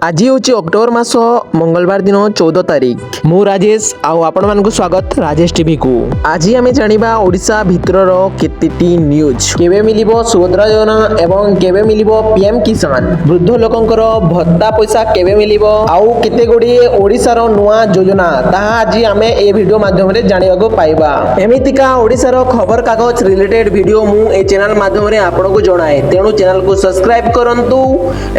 ଆଜି ହେଉଛି ଅକ୍ଟୋବର ମାସ ମଙ୍ଗଳବାର ଦିନ 14 ତାରିଖ। ମୁଁ ରାଜେଶ ଆଉ ଆପଣମାନଙ୍କୁ ସ୍ୱାଗତ ରାଜେଶ ଟିଭିକୁ। ଆଜି ଆମେ ଜାଣିବା ଓଡ଼ିଶା ଭିତରର କେତେଟି ନ୍ୟୁଜ୍। କେବେ ମିଳିବ ସୁଭଦ୍ରା ଯୋଜନା ଏବଂ କେବେ ମିଳିବ ପିଏମ୍ କିଷାନ, ବୃଦ୍ଧ ଲୋକଙ୍କର ଭତ୍ତା ପଇସା କେବେ ମିଳିବ ଆଉ କେତେ ଗୁଡ଼ିଏ ଓଡ଼ିଶାର ନୂଆ ଯୋଜନା, ତାହା ଆଜି ଆମେ ଏ ଭିଡ଼ିଓ ମାଧ୍ୟମରେ ଜାଣିବାକୁ ପାଇବା। ଏମିତିକା ଓଡ଼ିଶାର ଖବରକାଗଜ ରିଲେଟେଡ୍ ଭିଡ଼ିଓ ମୁଁ ଏ ଚ୍ୟାନେଲ ମାଧ୍ୟମରେ ଆପଣଙ୍କୁ ଜଣାଏ। ତେଣୁ ଚ୍ୟାନେଲକୁ ସବସ୍କ୍ରାଇବ୍ କରନ୍ତୁ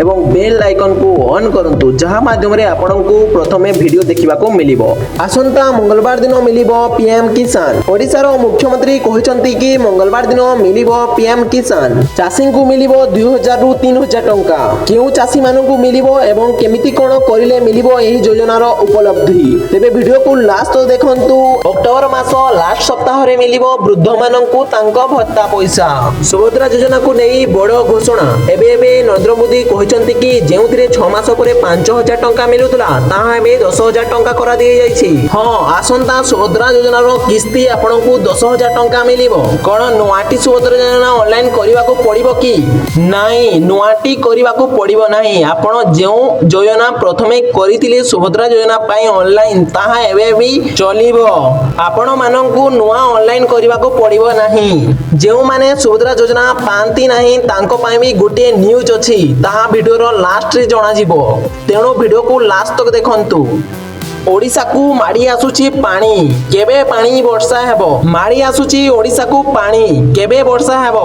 ଏବଂ ବେଲ୍ ଆଇକନ୍କୁ ଅନ୍ କରନ୍ତୁ, ଯାହା ମାଧ୍ୟମରେ ଆପଣଙ୍କୁ ପ୍ରଥମେ ଭିଡ଼ିଓ ଦେଖିବାକୁ ମିଳିବ। ଆସନ୍ତା ମଙ୍ଗଳବାର ଦିନ ମିଳିବ ପିଏମ୍ କିଷାନ। ଓଡ଼ିଶାର ମୁଖ୍ୟମନ୍ତ୍ରୀ କହିଛନ୍ତି କି ମଙ୍ଗଳବାର ଦିନ ମିଳିବ ପିଏମ୍ କିଷାନ। ଚାଷୀଙ୍କୁ ମିଳିବ 2000ରୁ 3000 ଟଙ୍କା। କେଉଁ ଚାଷୀମାନଙ୍କୁ ମିଳିବ ଏବଂ କେମିତି କ'ଣ କରିଲେ ମିଳିବ ଏହି ଯୋଜନାର ଉପଲବ୍ଧି, ତେବେ ଭିଡ଼ିଓକୁ ଲାଷ୍ଟ ଦେଖନ୍ତୁ। ଅକ୍ଟୋବର ମାସ ଲାଷ୍ଟ ସପ୍ତାହରେ ମିଳିବ ବୃଦ୍ଧମାନଙ୍କୁ ତାଙ୍କ ଭତ୍ତା ପଇସା। ସୁଭଦ୍ରା ଯୋଜନାକୁ ନେଇ ବଡ଼ ଘୋଷଣା। ଏବେ ଏବେ ନରେନ୍ଦ୍ର ମୋଦି କହିଛନ୍ତି କି ଯେଉଁଥିରେ 6 ମାସ ପରେ 5000 ଟଙ୍କା ମିଳୁଥିଲା, ତାହା ଏବେ 10,000 ଟଙ୍କା କରାଦିଆଯାଇଛି। ହଁ, ଆସନ୍ତା ସୁଭଦ୍ରା ଯୋଜନାର କିସ୍ତି ଆପଣଙ୍କୁ 10,000 ଟଙ୍କା ମିଳିବ। କ'ଣ ନୂଆଟି ସୁଭଦ୍ରା ଯୋଜନା ଅନଲାଇନ କରିବାକୁ ପଡ଼ିବ କି? ନାଇଁ, ନୂଆଟି କରିବାକୁ ପଡ଼ିବ ନାହିଁ। ଆପଣ ଯେଉଁ ଯୋଜନା ପ୍ରଥମେ କରିଥିଲେ ସୁଭଦ୍ରା ଯୋଜନା ପାଇଁ ଅନଲାଇନ, ତାହା ଏବେ ବି ଚଲିବ। ଆପଣମାନଙ୍କୁ ନୂଆ ଅନଲାଇନ କରିବାକୁ ପଡ଼ିବ ନାହିଁ। ଯେଉଁମାନେ ସୁଭଦ୍ରା ଯୋଜନା ପାଆନ୍ତି ନାହିଁ, ତାଙ୍କ ପାଇଁ ବି ଗୋଟିଏ ନ୍ୟୁଜ୍ ଅଛି। ତାହା ଭିଡ଼ିଓର ଲାଷ୍ଟରେ ଜଣାଯିବ, ତେଣୁ ଭିଡ଼ିଓକୁ ଲାଷ୍ଟ ତକ ଦେଖନ୍ତୁ। ଓଡ଼ିଶାକୁ ମାଡ଼ି ଆସୁଛି ପାଣି, କେବେ ପାଣି ବର୍ଷା ହେବ? ମାଡ଼ି ଆସୁଛି ଓଡ଼ିଶାକୁ ପାଣି, କେବେ ବର୍ଷା ହେବ?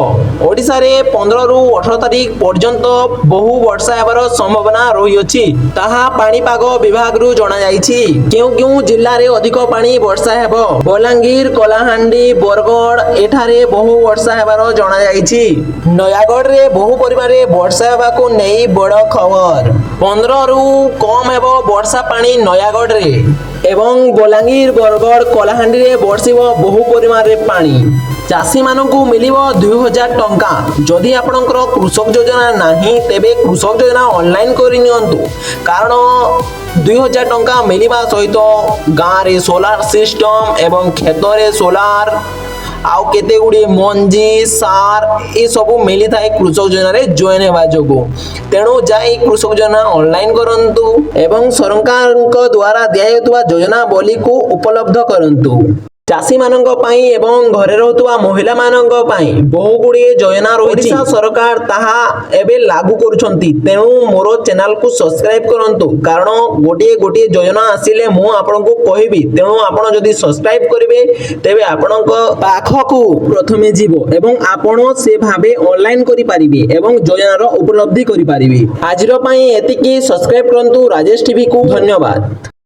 ଓଡ଼ିଶାରେ 15ରୁ 18 ତାରିଖ ପର୍ଯ୍ୟନ୍ତ ବହୁ ବର୍ଷା ହେବାର ସମ୍ଭାବନା ରହିଅଛି, ତାହା ପାଣିପାଗ ବିଭାଗରୁ ଜଣାଯାଇଛି। କେଉଁ କେଉଁ ଜିଲ୍ଲାରେ ଅଧିକ ପାଣି ବର୍ଷା ହେବ? ବଲାଙ୍ଗୀର, କଳାହାଣ୍ଡି, ବରଗଡ଼ ଏଠାରେ ବହୁ ବର୍ଷା ହେବାର ଜଣାଯାଇଛି। ନୟାଗଡ଼ରେ ବହୁ ପରିମାଣରେ ବର୍ଷା ହେବାକୁ ନେଇ ବଡ଼ ଖବର। 15ରୁ କମ୍ ହେବ ବର୍ଷା ପାଣି ନୟାଗଡ଼ରେ ଏବଂ ବଲାଙ୍ଗୀର, ବରଗଡ଼, କଳାହାଣ୍ଡିରେ ବର୍ଷିବ ବହୁ ପରିମାଣରେ ପାଣି। ଚାଷୀମାନଙ୍କୁ ମିଳିବ 2000 ଟଙ୍କା। ଯଦି ଆପଣଙ୍କର କୃଷକ ଯୋଜନା ନାହିଁ, ତେବେ କୃଷକ ଯୋଜନା ଅନଲାଇନ୍ କରି ନିଅନ୍ତୁ, କାରଣ 2000 ଟଙ୍କା ମିଳିବା ସହିତ ଗାଁରେ ସୋଲାର ସିଷ୍ଟମ ଏବଂ କ୍ଷେତରେ ସୋଲାର ଆଉ କେତେ ଗୁଡ଼ିଏ ମଞ୍ଜି, ସାର ଏସବୁ ମିଳିଥାଏ କୃଷକ ଯୋଜନାରେ ଜଏନ୍ ହେବା ଯୋଗୁଁ। ତେଣୁ ଯାଇ କୃଷକ ଯୋଜନା ଅନଲାଇନ୍ କରନ୍ତୁ ଏବଂ ସରକାରଙ୍କ ଦ୍ୱାରା ଦିଆଯାଉଥିବା ଯୋଜନାବଳୀକୁ ଉପଲବ୍ଧ କରନ୍ତୁ। ଚାଷୀମାନଙ୍କ ପାଇଁ ଏବଂ ଘରେ ରହୁଥିବା ମହିଳାମାନଙ୍କ ପାଇଁ ବହୁ ଗୁଡ଼ିଏ ଯୋଜନା ରହିଛି, ଓଡ଼ିଶା ସରକାର ତାହା ଏବେ ଲାଗୁ କରୁଛନ୍ତି। ତେଣୁ ମୋର ଚ୍ୟାନେଲକୁ ସବସ୍କ୍ରାଇବ୍ କରନ୍ତୁ, କାରଣ ଗୋଟିଏ ଗୋଟିଏ ଯୋଜନା ଆସିଲେ ମୁଁ ଆପଣଙ୍କୁ କହିବି। ତେଣୁ ଆପଣ ଯଦି ସବସ୍କ୍ରାଇବ୍ କରିବେ, ତେବେ ଆପଣଙ୍କ ପାଖକୁ ପ୍ରଥମେ ଯିବ ଏବଂ ଆପଣ ସେ ଭାବେ ଅନଲାଇନ୍ କରିପାରିବେ ଏବଂ ଯୋଜନାର ଉପଲବ୍ଧି କରିପାରିବେ। ଆଜିର ପାଇଁ ଏତିକି। ସବସ୍କ୍ରାଇବ୍ କରନ୍ତୁ ରାଜେଶ ଟିଭିକୁ। ଧନ୍ୟବାଦ।